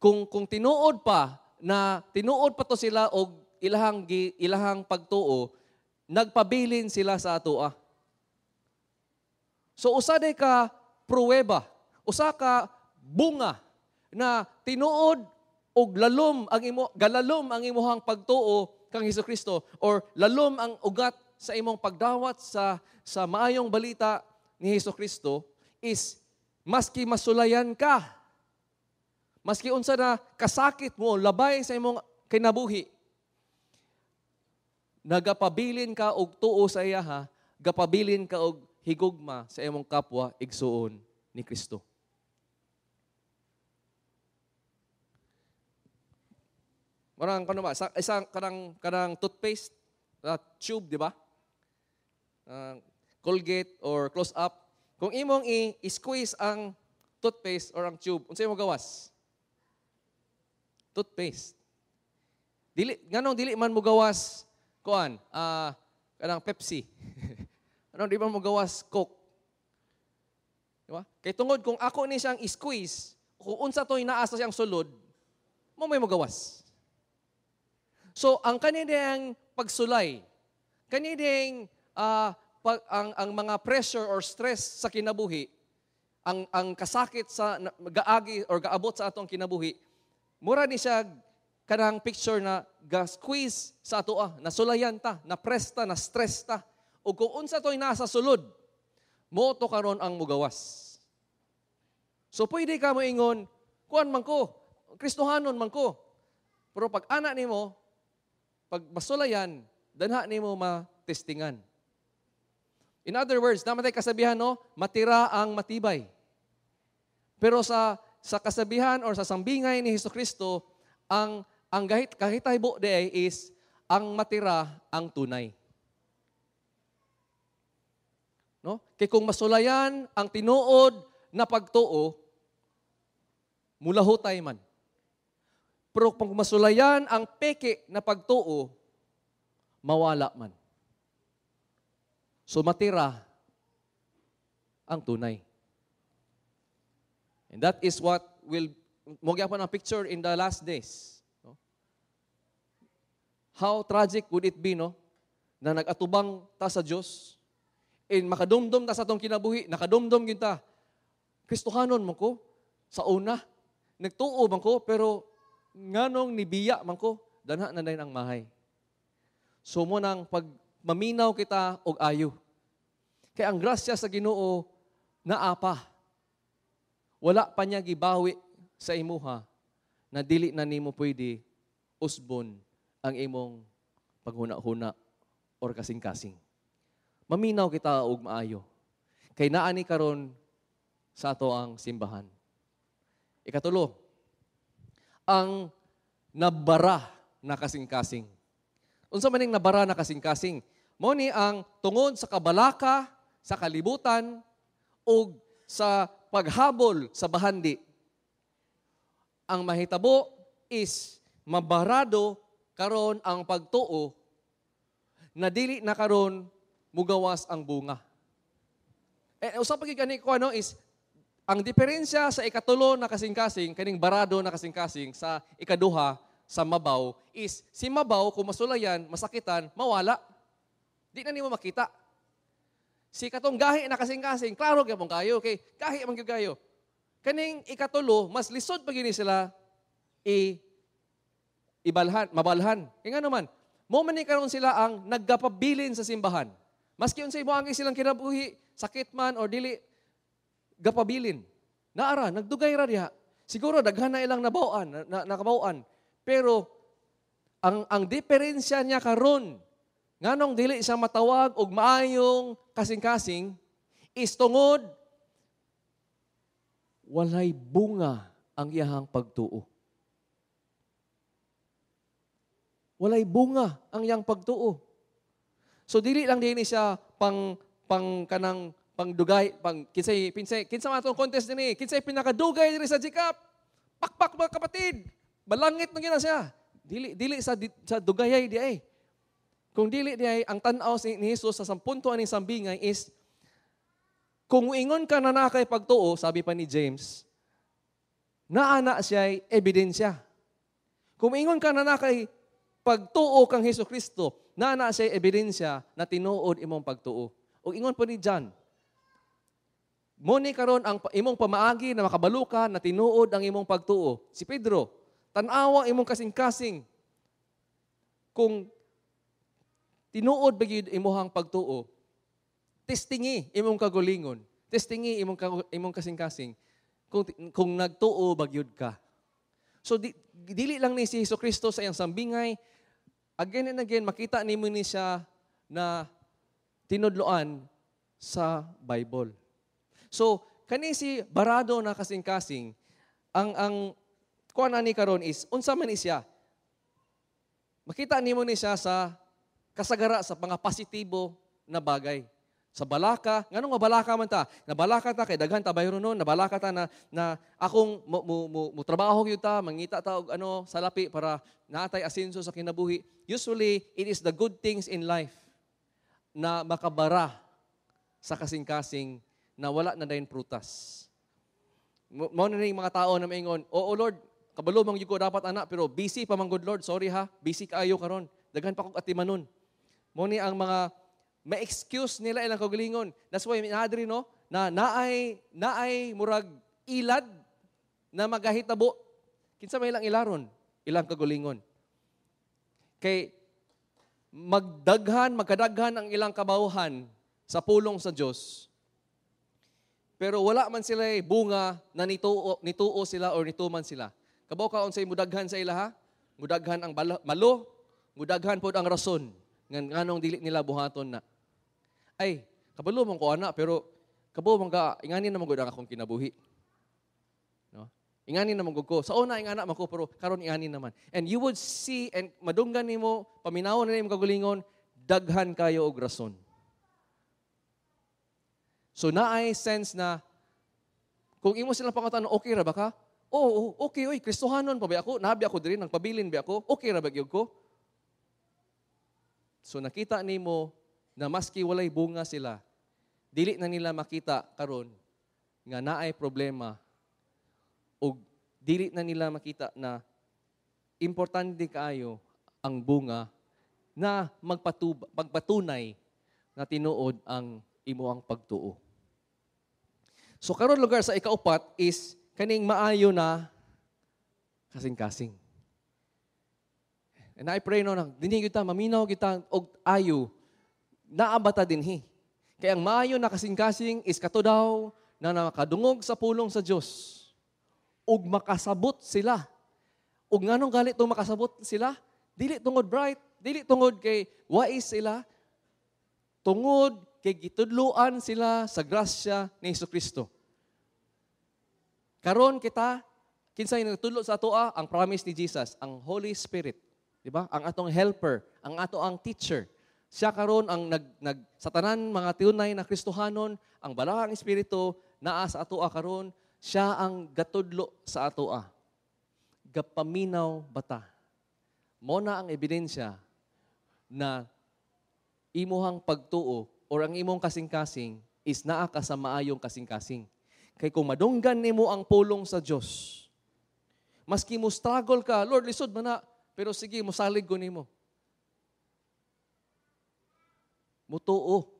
Kung tinuod pa na tinuod pa to sila og ilahang pagtuo, nagpabilin sila sa atoa. So usa day ka pruweba, usa ka bunga na tinuod og lalom ang imo, galalom ang imuhang pagtuo kang Hesukristo or lalom ang ugat sa imong pagdawat sa maayong balita ni Hesukristo is maski masulayan ka, maski unsa na kasakit mo labay sa imong kinabuhi, nagapabilin ka og tuo sa iya ha, gapabilin ka og higugma sa imong kapwa igsuon ni Kristo. Marang kano ba isang kanang toothpaste tube, di ba? Colgate or Close Up. Kung imong i-squeeze ang toothpaste or ang tube, unsay mo gawas? Toothpaste. Dili nganong dili man mo gawas kuan, kanang Pepsi. Anong di man mo gawas Coke? Di ba? Kay tungod kung ako ni siyang i-squeeze, kung unsa to'y naa sa siyang sulod, mo may magawas. So, ang kaninang pagsulay, kaninang ang mga pressure or stress sa kinabuhi, ang kasakit sa gaagi or gaabot sa atong kinabuhi, mura ni siya kanang picture na ga-squeeze sa atoa, nasulayan ta, na-press ta, na-stress ta. O kung unsa to'y nasa sulod, mo to karon ang mugawas. So pwede ka moingon, kuan man ko, Kristohanon man ko. Pero pag ana nimo, pag masulayan, danha nimo matestingan. In other words, namatay kasabihan, no? Matira ang matibay. Pero sa kasabihan or sa sambingay ni Hesukristo, ang kahitaybo di is ang matira ang tunay. No? Kay kung masulayan ang tinuod na pagtuo, mulahutay man. Pero kung masulayan ang peke na pagtuo, mawala man. So matira ang tunay. And that is what will mao gyapon ang picture in the last days. No? How tragic would it be, no? Na nag-atubang ta sa Dios and makadumdum ta sa atong kinabuhi, nakadumdum gyud ta. Kristohanon man ko sa una. Nagtuo man ko, pero nganong nibiya man ko, danha na dayon ang mahay. So mao nang pag maminaw kita og ayo. Kay ang grasya sa Ginoo naa pa. Wala pa niya gibawi sa imuha na dili na nimo pwede usbon ang imong paghuna-huna or kasing-kasing. Maminaw kita og maayo. Kay naa ni karon sa ato ang simbahan. Ikatulo, ang nabara na kasing-kasing. Unsa man ning nabara na kasing-kasing? Mao ni ang tungod sa kabalaka sa kalibutan ug sa paghabol sa bahandi. Ang mahitabo is mabarado karon ang pagtuo na dili na karon mugawas ang bunga. Eh, usa pa gyud gani ko ano is ang diferensya sa ikatulo na kasing-kasing, kaning barado na kasing-kasing, sa ikaduha, sa mabaw, is si mabaw, kung masulayan, masakitan, mawala. Di na nimo makita. Si katong gahi na kasing-kasing, klaro gyapon kayo, kay gahi man gyud kayo. Kaning ikatulo, mas lisod pa gyud ni sila i ibalhan, mabalhan. Kay nga naman, mao man ni karon sila ang nagapabilin sa simbahan. Maski unsay moagi silang kinabuhi, sakit man or dili, gapabilin. Naara, nagdugay ra diha. Siguro daghan na ilang nabaw-an, nakabaw-an. Pero ang diferensya niya karon, nganong dili siya matawag og maayong kasing-kasing, is tungod walay bunga ang iyahang pagtuo. Walay bunga ang iyang pagtuo. So dili lang dinhi siya pang pang kanang pangdugay, pang kinsay pinsay kinsa man atong contest dinhi, kinsay pinakadugay diri sa GCAP. Pakpak, mga kapatid. Balangit na gyud na siya. Dili dili sa dugayay di ay. Kung dili di ay ang tan-aw ni Jesus sa sampunto aning sambingay is kung ingon ka na naa kay pagtuo, sabi pa ni James, naa na siya'y ebidensya. Kung ingon ka na naa kay pagtuo kang Hesus Kristo, naa na siya'y ebidensya na tinuod imong pagtuo. O ingon pa ni John, mao ni karon ang imong pamaagi na makabalo ka na tinuod ang imong pagtuo. Si Pedro, tan-awa imong kasing-kasing kung tinuod ba gyud imong pagtuo. Testingi imong kagulingon, testingi imong kasing-kasing kung nagtuo ba gyud ka. So dili lang ni si Hesus Kristo sa iyang sambingay, again and again makita nimo ni siya na tinudloan sa Bible. So kani si barado na kasing-kasing, ang kuan ani karon is unsa man ni siya? Makita nimo ni siya sa kasagara sa mga positibo na bagay. Sa balaka, nganong mabalaka man ta? Nabalaka ta kay daghan ta bayro nun, nabalaka ta na akong mo trabaho gyud ta, mangita ta og ano salapi para naatay asenso sa kinabuhi. Usually, it is the good things in life na makabara sa kasing-kasing na wala na dayon prutas. Mao na ning mga tao na maingon, "Oo Lord, kabalo man gyud ko dapat ana, pero busy pa man gud Lord, sorry ha, busy kaayo karon. Daghan pa kog atimanon." Mao ni ang mga ma-excuse nila ilang kaugalingon. That's why naadri no, na naay murag ilad na magahitabo. Kinsa may ilang ilaron, ilang kaugalingon. Kay magdaghan, magkadaghan ang ilang kabawhan sa pulong sa Dios. Pero wala man sila bunga na nituo sila or nituman sila. Kabaw ka unsay mudaghan sa ilaha? Mudaghan ang malo, mudaghan pod ang rason nganong dili nila buhaton na. Ay, kabalo man ko ana, pero kabalo man ka, ingani naman gud ang akong kinabuhi. No? Ingani naman gud ko. Sa una ingana man ko, pero karon ingani naman. And you would see, and madunggan nimo, paminawon na nimo kagulingon, daghan kayo og rason. So naay sense na, kung imo silang pangutan, okay ra ba ka? Oo, okay, oy, Kristohanon pa ba ako? Nabi ako diri, nagpabilin ba ako? Okay ra ba gyud ko? So nakita nimo na maski walay bunga sila, Dili na nila makita karon nga naay problema ug dili na nila makita na importante kaayo ang bunga na magpatunay na tinuod ang imuang pagtuo. So karon, lugar sa ikaupat is kaning maayo na kasing-kasing. And I pray, no, na dinhi kita maminaw kita og ayo, naa ba ta dinhi. Kay ang maayo na kasing-kasing is kato daw na nakadungog sa pulong sa Dios ug makasabot sila. Ug nganong gali tong makasabot sila? Dili tungod bright, dili tungod kay wais sila, tungod kay gitudloan sila sa grasya ni Kristo. Karon kita, kinsay nagtudlo sa atoa? Ang promise ni Jesus, ang Holy Spirit, di ba? Ang atong helper, ang ato ang teacher. Siya karon ang nag, nag sa tanan mga tunay na Kristohanon, ang Balaang Espiritu naa sa atoa karon, siya ang gatudlo sa atoa. Gapaminaw bata. Mo na ang ebidensya na imuhang pagtuo or ang imong kasing-kasing is naa ka sa maayong kasing-kasing. Kay kung madunggan nimo ang pulong sa Dios, maski mo struggle ka, "Lord, lisod man na, pero sige, mosalig ko nimo." Mutuo.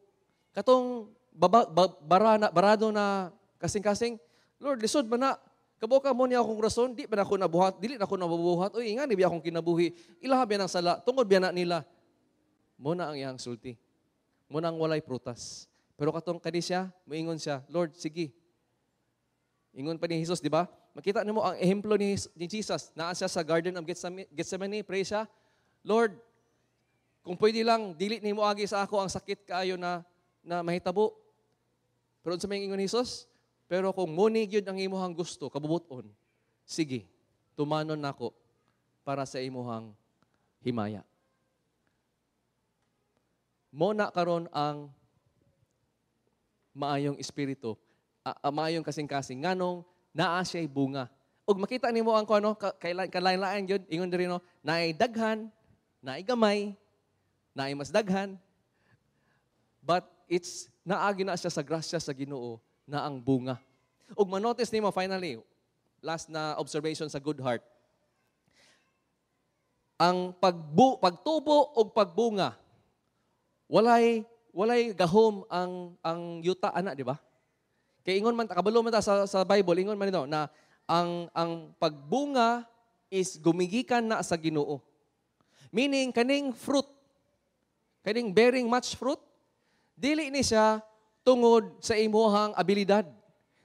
Katong baba, ba, bara na, barado na kasing-kasing, "Lord, lisod man na. Kabalo ka mo niya akong rason, di ba na ako nabuhat, dili na ako nabubuhat, uy, nga ni biya akong kinabuhi, ilaha biya ng sala, tungod biya na nila." Mo na ang iyang sulti. Mo na ang walay prutas. Pero katong kani siya, moingon siya, "Lord, sige." Ingon pa ni Jesus, di ba? Makita nimo ang ehemplo ni Jesus. Naa siya sa Garden of Gethsemane, pray siya, "Lord, kung pwede lang, dili nimo agi sa ako ang sakit kaayo na mahitabo." Pero unsa may ingon ni Jesus? "Pero kung mo ni gyud ang imuhang gusto, kabubuton, sige, tumanon nako para sa imuhang himaya." Mo na karon ang maayong espiritu, maayong kasing-kasing, nganong naa siya'y bunga. Ug makita nimo ang kuno, kailan gyud ingon diri, no, naay daghan, naay gamay, naay mas daghan. But it's naagi na siya sa grasya sa Ginoo na ang bunga. Ug manotice nimo finally, last na observation sa good heart. Ang pagtubo ug pagbunga, walay gahom ang yuta ana, di ba? Kay ingon man kabalo man ta sa Bible, ingon man nito na ang pagbunga is gumigikan na sa Ginoo. Meaning kaning fruit, kaning bearing much fruit, dili ni siya tungod sa imuhang abilidad.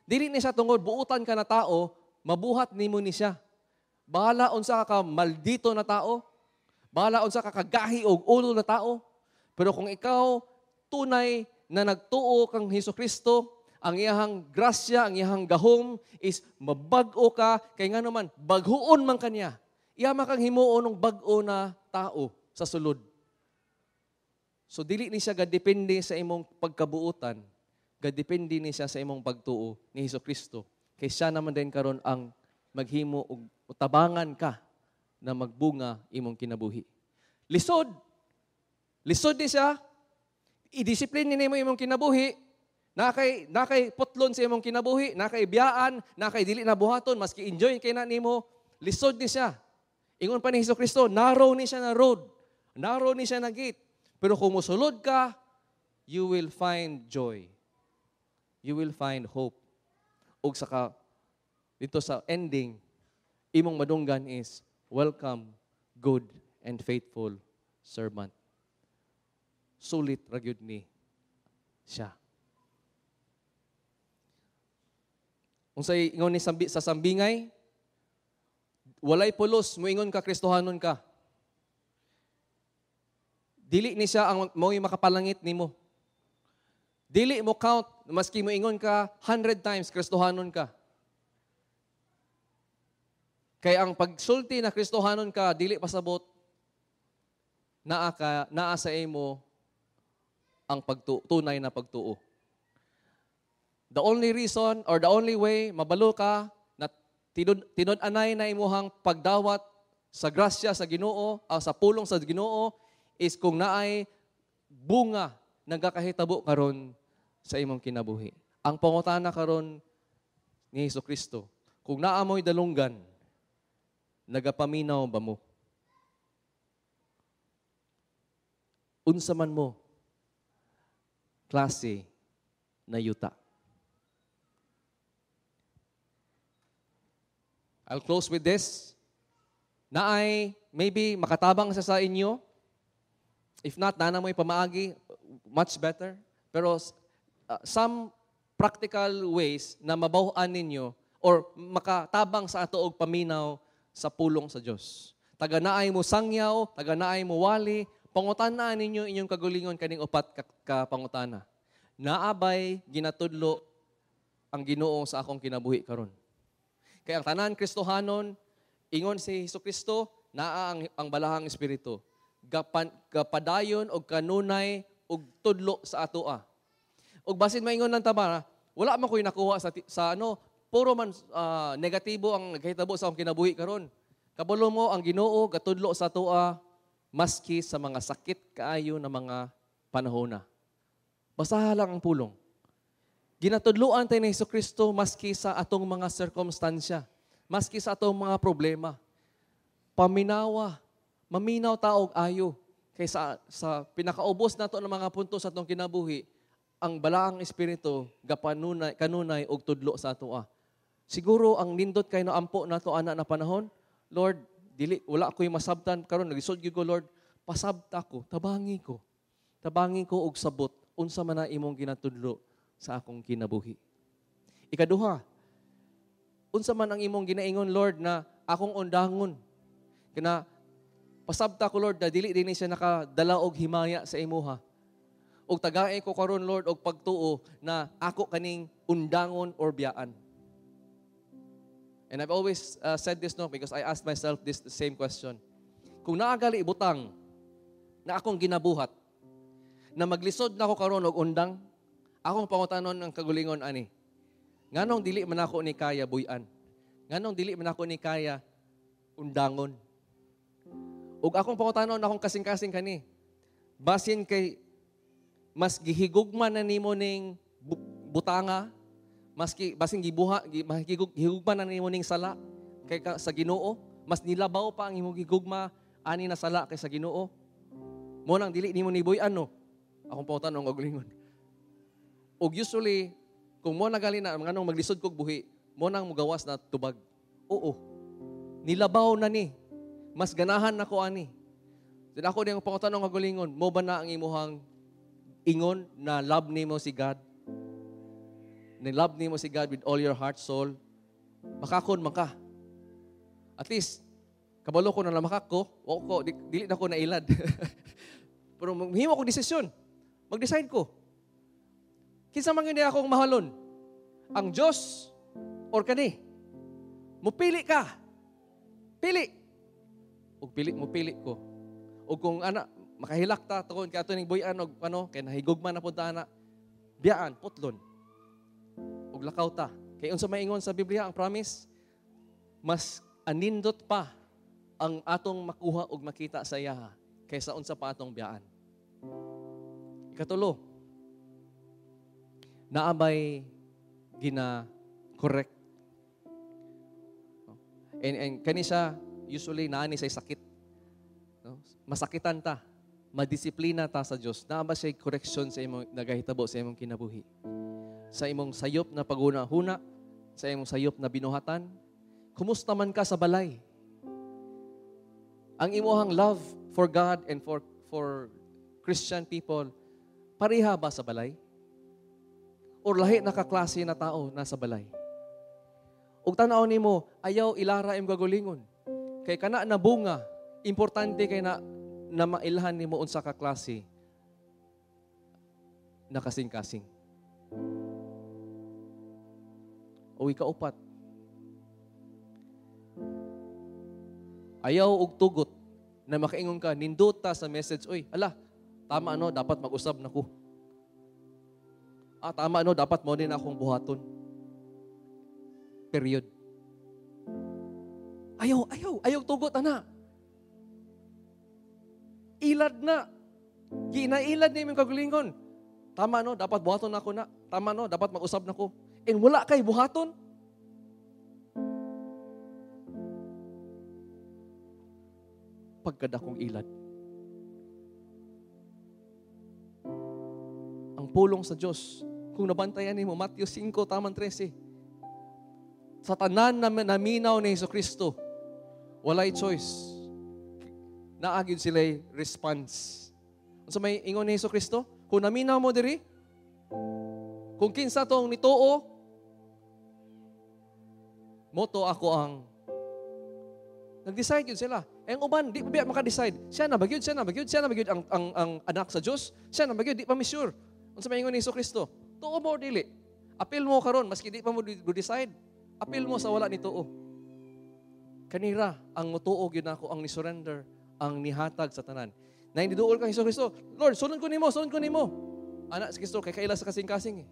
Dili ni siya tungod buutan ka na tao, mabuhat nimo ni siya. Bahala unsa ka maldito na tao, bahala unsa ka kagahi og ulo na tao, pero kung ikaw tunay na nagtuo kang Hesus Kristo, ang iyahang grasya, ang iyahang gahom is mabag-o ka, kay nga naman, baghuon man kaniya. Iya man kang himuon ng bag-o na tao sa sulod. So dili ni siya gadepende sa imong pagkabuutan, gadepende ni siya sa imong pagtuo ni Hesus Kristo. Kay siya naman din karon ang maghimo og tabangan ka na magbunga imong kinabuhi. Lisod. Lisod ni siya. I-discipline ni nimo imong kinabuhi. Nakay putlon sa imong kinabuhi, nakay biyaan, nakay dili na buhaton, maski enjoy kay na nimo, lisod ni siya. Ingon pa ni Hesus Kristo, narrow ni siya na road. Narrow ni siya na gate. Pero kung musulod ka, you will find joy. You will find hope. Ug saka, dito sa ending, imong madunggan is, "Welcome, good and faithful servant." Sulit ra gyud ni siya. Unsay ingon ni sa sambingay, walay pulos, muingon ka Kristohanon ka. Dili ni siya ang mao'y makapalangit nimo. Dili mo count, maski moingon ka 100 times, Kristohanon ka. Kay ang pagsulti na Kristohanon ka, dili pasabot, naa sa imo ang tunay na pagtuo. The only reason or the only way mabalo ka na tinud-anay na imuhang pagdawat sa grasya sa Ginoo, sa pulong sa Ginoo, is kung naay bunga nagakahitabo karon sa imong kinabuhi. Ang pangutana karon ni Hesus Kristo, kung naa mo'y dalunggan, nagapaminaw ba mo? Unsa man mo klase na yuta? I'll close with this. Naay, maybe makatabang sa inyo. If not, nana mo'y pamaagi, much better. Pero some practical ways na mabaw-an ninyo or makatabang sa ato og paminaw sa pulong sa Dios. Taga naay mo sangyaw, taga naay mo wali, pangutana ninyo inyong kagulingon kaning upat ka pangutana. Naabay ginatudlo ang Ginoo sa akong kinabuhi karon? Kaya ang tanan Kristohanon, ingon si Hesukristo, naa ang balahang espiritu. Gapadayon og kanunay og tudlo sa atoa. Og basin maingon ng tama, wala man ko'y nakuha sa ano, puro man negatibo ang nagkahitabo sa akong kinabuhi karon. Kabalo mo ang Ginoo gatudlo sa atoa maski sa mga sakit kaayo na mga panahona. Basaha lang ang pulong. Ginatudloan tayo ni Hesukristo maski sa atong mga sirkumstansya, maski sa atong mga problema. Paminawa, maminaw ta og ayo. Kaysa sa pinakaubos nato ng mga punto sa atong kinabuhi, ang balaang espiritu gapanunay kanunay og tudlo sa atoa. Siguro ang nindot kay no ampo nato ana na panahon, Lord, dili wala ko'y masabtan karon, naglisod gyud ko, Lord, pasabta ko, tabangi ko. Tabangi ko og sabot unsa man na imong ginatudlo sa akong kinabuhi. Ikaduha, unsa man ang imong ginaingon, Lord, na akong undangon. Kana pasabta ko, Lord, na dili dinhi siya nakadala og himaya sa imuha. Og tagae ko karon, Lord, og pagtuo na ako kaning undangon or biyaan. And I've always said this, no, because I asked myself this the same question. Kung naagali ibutang na akong ginabuhat, na maglisod na ako karon og undang, akong pangutanon ng kagulingon ani, nganong dili man ako ni kaya buyan? Nganong dili man ako ni kaya undangon? Ug akong pangutanon akong kasing-kasing kani, basin kay mas gihigugma na nimo ning butanga, maski basin gibuha, gihigugma na nimo ning sala kay ka, sa Ginoo, mas nilabaw pa ang imong gigugma ani na sala kay sa Ginoo. Mo nang dili nimo ni buyan, no. Akong pangutanon ang kagulingon. Og usually, kung mo nagali na, nganong maglisod kog buhi, mo nang mugawas na tubag. Oo. Nilabaw na ni. Mas ganahan na ko ani. Then ako din ang pangutanong kagulingon, mo ba na ang imuhang ingon na love nimo si God? Na love nimo si God with all your heart, soul? Makakon man ka. At least, kabalo ko na lamakak ko, wa ko, dili na ko nailad. Pero maghimo ko desisyon. Mag-decide ko. Kinsa man gyud akong mahalon? Ang Diyos or kani? Mupili ka. Pili. Og pili, mupili ko. Og kung ana, makahilak ta, tuon kay ato ning buy-an og ano, kay nahigugma na pud ta ana, biyaan, putlon. Og lakaw ta. Kay unsa maingon sa Biblia ang promise, mas anindot pa ang atong makuha og makita sa iyaha kaysa unsa pa atong biyaan. Ikatulo, naabay gina-correct. And kani siya, usually naani say sakit. No? Masakitan ta, madisiplina ta sa Dios. Naa ba siya correction sa imong nagahitabo sa imong kinabuhi? Sa imong sayop na paghuna-huna, sa imong sayop na binuhatan? Kumusta man ka sa balay? Ang imuhang love for God and for Christian people, pareha ba sa balay? Or lahi na kaklase na tao nasa balay? Ug tan-aw nimo, ayaw ilara imong kagalingon. Kay kana na bunga, importante kay na mailhan nimo unsa ka klase na kasing-kasing. O ikaupat, ayaw og tugot na makaingon ka, nindota sa message, uy, ala, tama ano, dapat mag-usab na ko. Ah, tama ano, dapat mo din akong buhaton. Period. Ayaw, ayaw, ayaw tugot, ana. Ilad na. Ginailad na imong kagalingon. Tama no, dapat buhaton ako na. Tama no, dapat mag-usab na ko. And wala kay buhaton. Pagkadakong ilad. Ang pulong sa Diyos, kung nabantayan nimo Matthew 5:13. Sa tanan na naminaw ni Jesucristo, walay choice. Naagid sila'y response. Unsa may ingon ni Jesucristo? Kung naminaw mo diri, kung kinsa tong nituo, moto ako ang nag-decide yun sila. Eh, ang uban, di pa biya maka-decide. Siya na ba gyud, siya na ba gyud, siya na ba gyud ang anak sa Diyos? Siya na ba gyud, di pa mi sure. Unsa may ingon ni Jesucristo? Tuo mo or dili? Apil mo karon maski di pa mo decide. Apil mo sa wala ni tuo. Kanira, ang mutuo gyud nako, ang ni-surrender, ang nihatag sa tanan. Na hindi duol kang Jesucristo, Lord, sunod ko nimo, sunod ko nimo. Anak si Kristo, kay kaila sa kasing-kasing eh.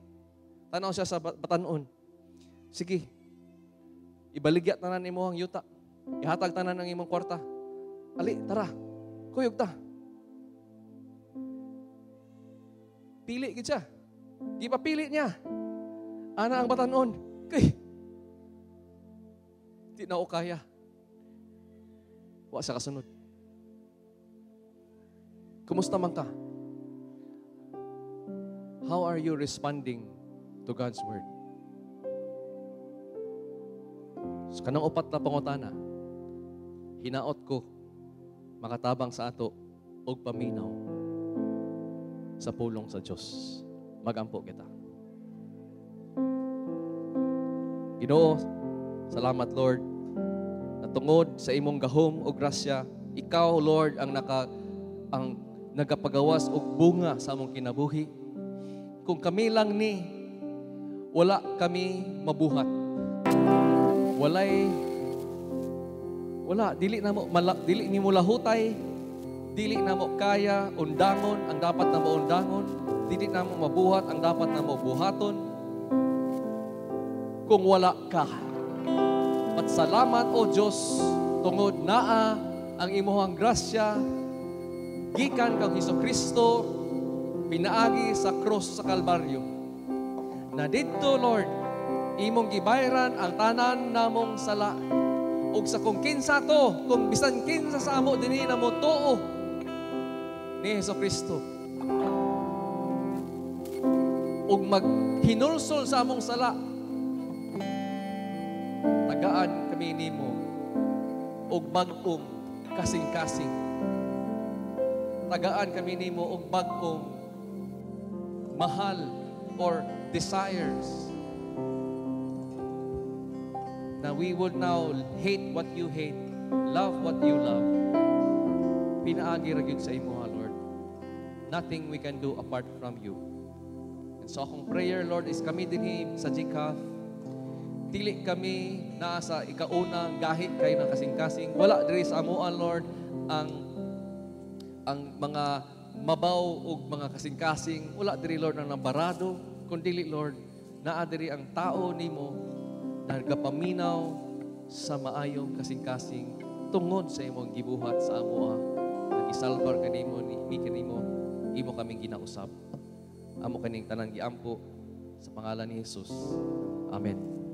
Tanaw siya sa batanon. Sige, ibaligya tanan nimo ang yuta. Ihatag tanan ang imong kwarta. Ali, tara, kuyog ta. Pili gid siya. Gipapili niya. Ana ang batanon. Kay, di na o kaya. Wa sa kasunod. Kumusta man ka? How are you responding to God's word? So, kanang upat na pangutana, hinaot ko makatabang sa ato og paminaw sa pulong sa Dios. Magampo kita. Ginoo, salamat Lord. Natungod sa imong gahom o grasya, ikaw Lord ang nagapagawas og bunga sa among kinabuhi. Kung kami lang ni, wala kami mabuhat. Wala, dili na mo, dili nimo lahutay, dili na mo kaya undangon ang dapat na mo undangon, dili na mo mabuhat ang dapat na mo buhaton. Kung wala ka. At salamat o Diyos, tungod naa ang imuhang grasya, gikan kang Jesucristo, pinaagi sa cross sa Kalbaryo. Na didto, Lord, imong gibayran ang tanan namong sala. Ug sa kung kinsa to, kung bisan kinsa sa amo dinhi na mo tuo ni Jesucristo. Ug maghinulsol sa among sala, tagaan kami nimo og bag-ong kasing-kasing. Tagaan kami nimo og bag-ong mahal or desires. Na we would now hate what you hate, love what you love. Pinaagi ra gyud sa imo, Lord. Nothing we can do apart from you. And so akong prayer, Lord, is kami dinhi sa GCAF, dili kami naa sa ikaunang gahi kay ng kasing-kasing. Wala diri sa amuan, Lord, ang mga mabaw ug mga kasing-kasing. Wala diri, Lord, ang nambarado. Kundi, Lord, naa diri ang tao nimo nagapaminaw sa maayong kasing-kasing tungod sa imong gibuhat sa amoa. Nagisalbar kanimo ni mi kanimo, imo kaming ginausab. Amo kaning tanang giampo sa pangalan ni Jesus. Amen.